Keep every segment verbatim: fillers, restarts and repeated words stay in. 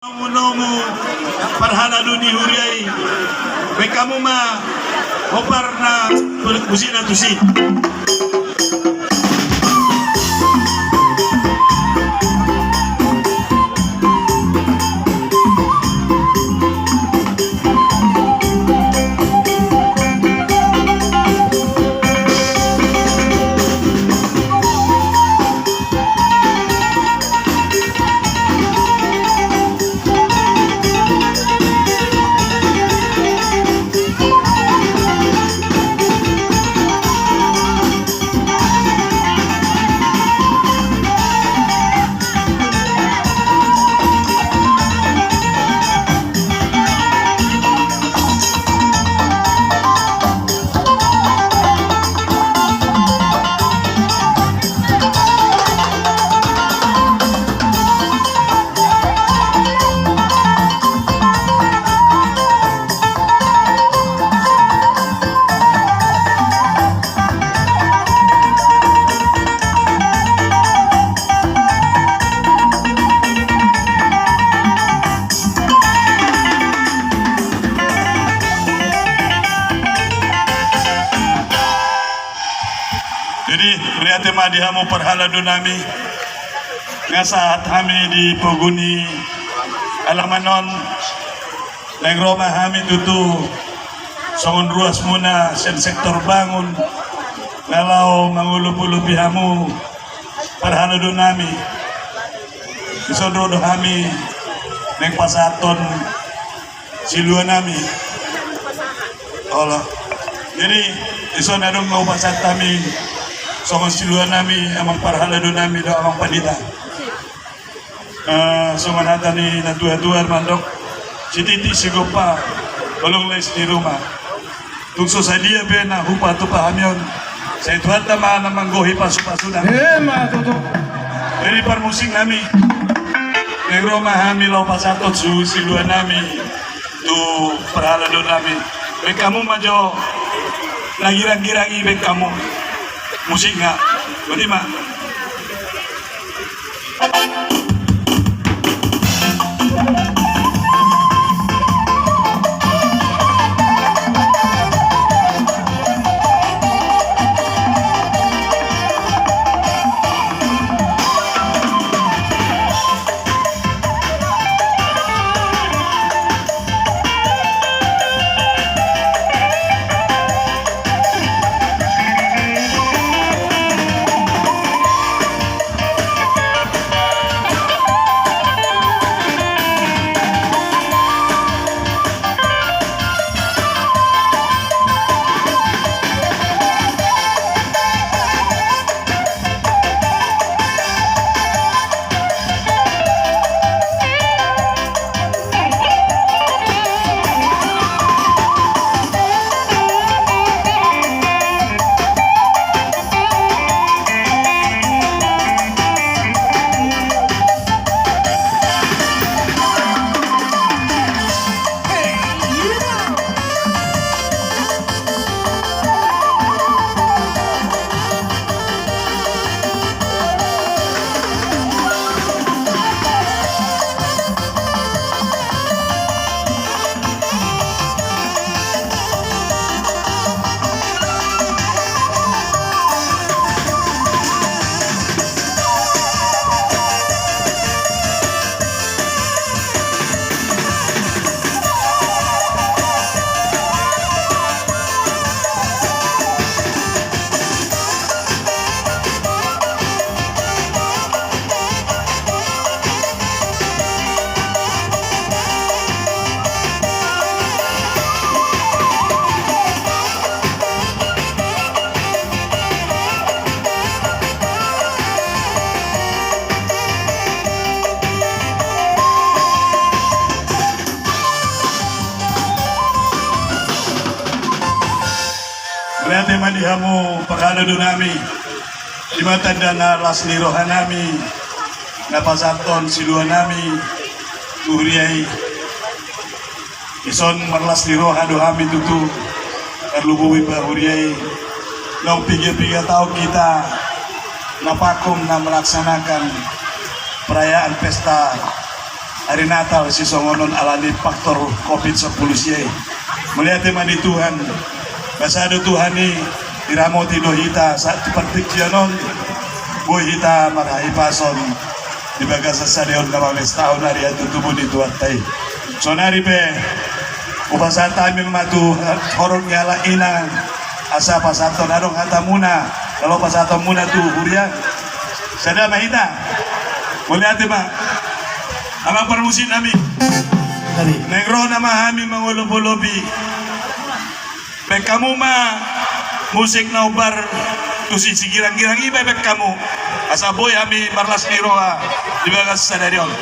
Nomu-nomu parhalado ni huria i, baen hamu ma hombar na tusi na tusi. Jadi, mauliate ma di hamu parhalado nami. Nga sahat hami di pogu ni alaman on. Naeng ro ma hami tutu songon ruas muna sian sektor bangun, na laho mangolop-olopi hamu parhalado nami. Dison ro do hami naeng pasahathon silua nami. Olo. Jadi, dison adong na hupasahat hami songon silua nami, amang parhalado nami dohot amang pandita. Eh, songon hata ni natua-tua mandok, sititi sigompa, holong lais ni ruma. Tung so sadia pe na hupatupa hami on, sai Tuhanta ma na manggohi pasu-pasuna. Ima tutu. Jadi parmusik nami, naeng ro ma hami laho pasahathon silua nami tu parhalado nami. Baen hamu ma jo na girang-girang i, baen hamu musikna. Boti ma. Mauliate ma di hamu parhalado nami. I ma tanda na las ni roha nami na pasahathon silua nami tu huria i. Dison marlas ni roha do hami tutu, tarlumobi pa huria i. Naung piga-piga taon hita na pakkum na melaksanakan perayaan pesta Ari Natal sisongon on alani faktor covid sampulu sia i. Mauliate ma di Tuhan. Basa do Tuhan i, diramoti do hita sahat tu partingkian on. Boi hita marhahipason di bagasan sadari on na mamestahon ari hatutubu ni Tuhanta i. Saonari pe hupasahat hami ma tu horong ni halak inang, asa pasahathon adong hatamuna, laho pasahatonmuna tu huria. Sada ma hita. Mauliate ma. Amang parmusik nami. Naeng ro nama hami mangolopolopi. Baen hamu ma musik na hombar tusi Sigirang-girang i, baen hamu, asa boi hami marlas ni roha di bagas sadari on.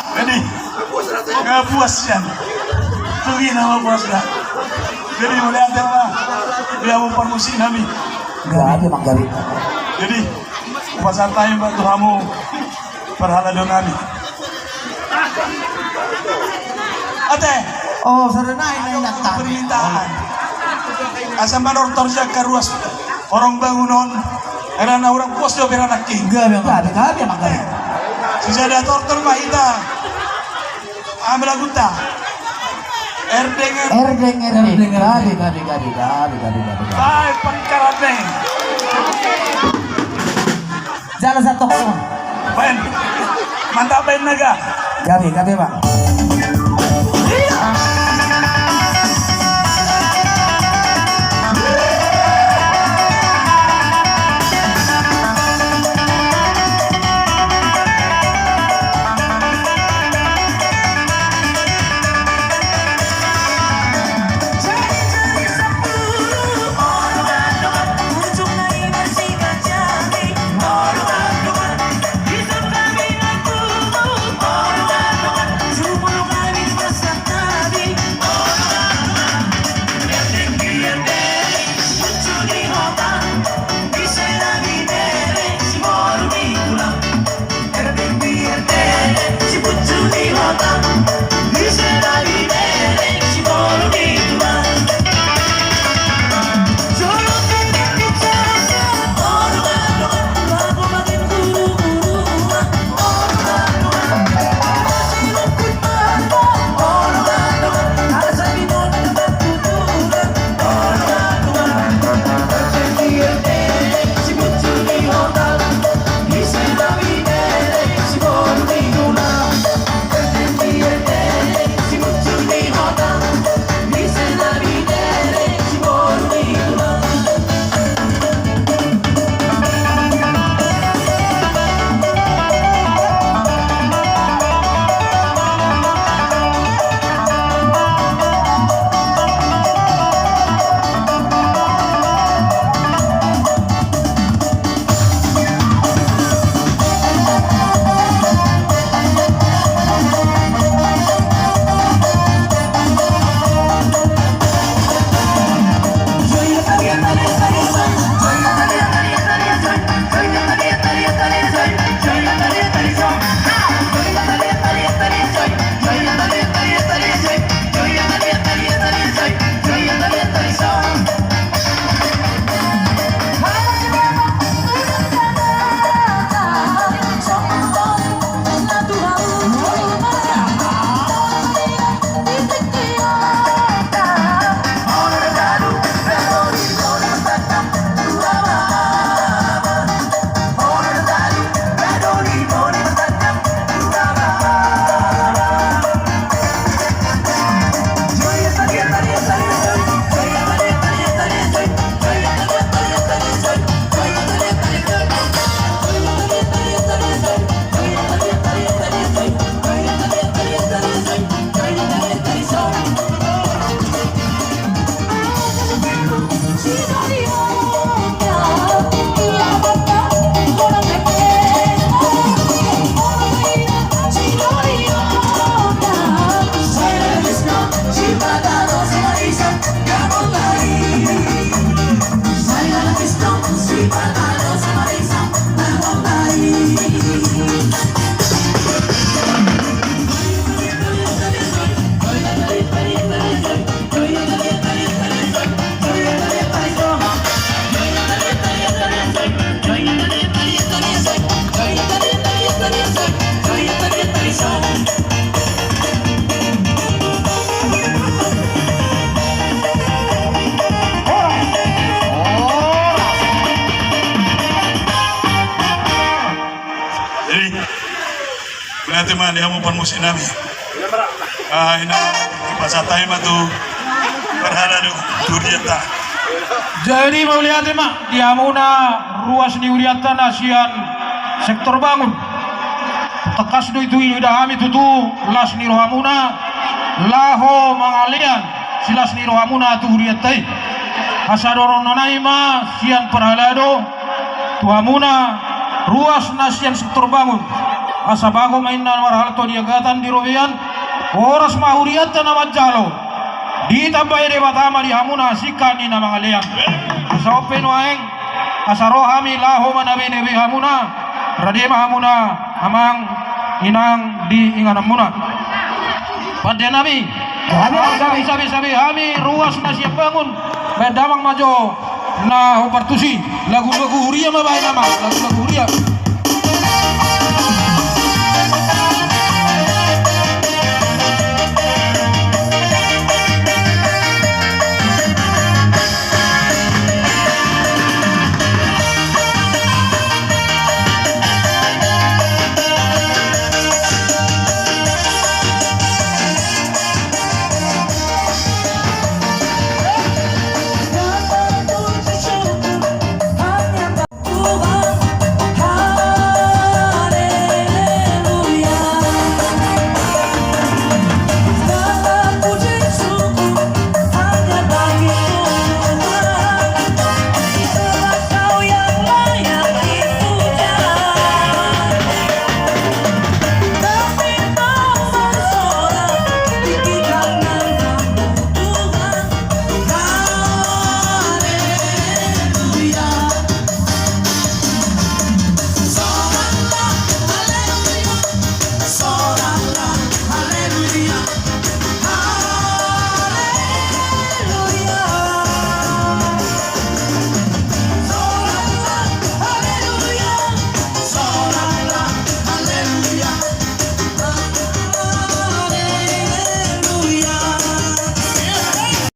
Jadi, nggak puas sian. Tugina ma puasna. Jadi, mauliate ma di hamu parmusik nami. Gabe, Amang, gabe. Jadi, hupasahat hami ma tu hamu parhalado nami. Ate. Oh, sada nai, nai, nai, permintaan. Asa manortor sian angka ruas horong bangun on. Era na hurang puas do beranak ki. Gabe, gabe, gabe, Amang, gabe. Sisada tortor ma hita. Aha ma laguta? Erdeng, erdeng. Erdeng, erdeng. Erdeng, erdeng. Gabe, gabe, gabe, gabe. Baik, pangkalan nih. Jala satu. Baen. Mantap, baen, Naga. Gabe, gabe, Bang. Jadi, mauliate ma di hamu parmusik nami. Ah, ina, hupasahat hami ma tu parhalado, tu hurianta. Jadi, mauliate ma di hamuna ruas ni hurianta na sian sektor bangun. Tangkas do i tu, ida hami tutu las ni rohamuna laho mangalean silas ni rohamuna tu hurianta i. Asa dohonon nami ma sian parhalado tu hamuna ruas na sian sektor bangun. Asa bago ma inna marhalto di agatan di robean. Horas ma hurianta na manjalo. Ditambai Debata ma di hamuna singkat ni na mangalean. Asa on pe nuaeng, asa ro hami laho manabe-nabe hamuna. Rade ma hamuna amang inang di ingananmuna. Pande nami. Sabe-sabe hami ruas na sian bangun. Baen damang ma jo na hombar tusi. Lagu-lagu huria ma baen nama. Lagu-lagu huria.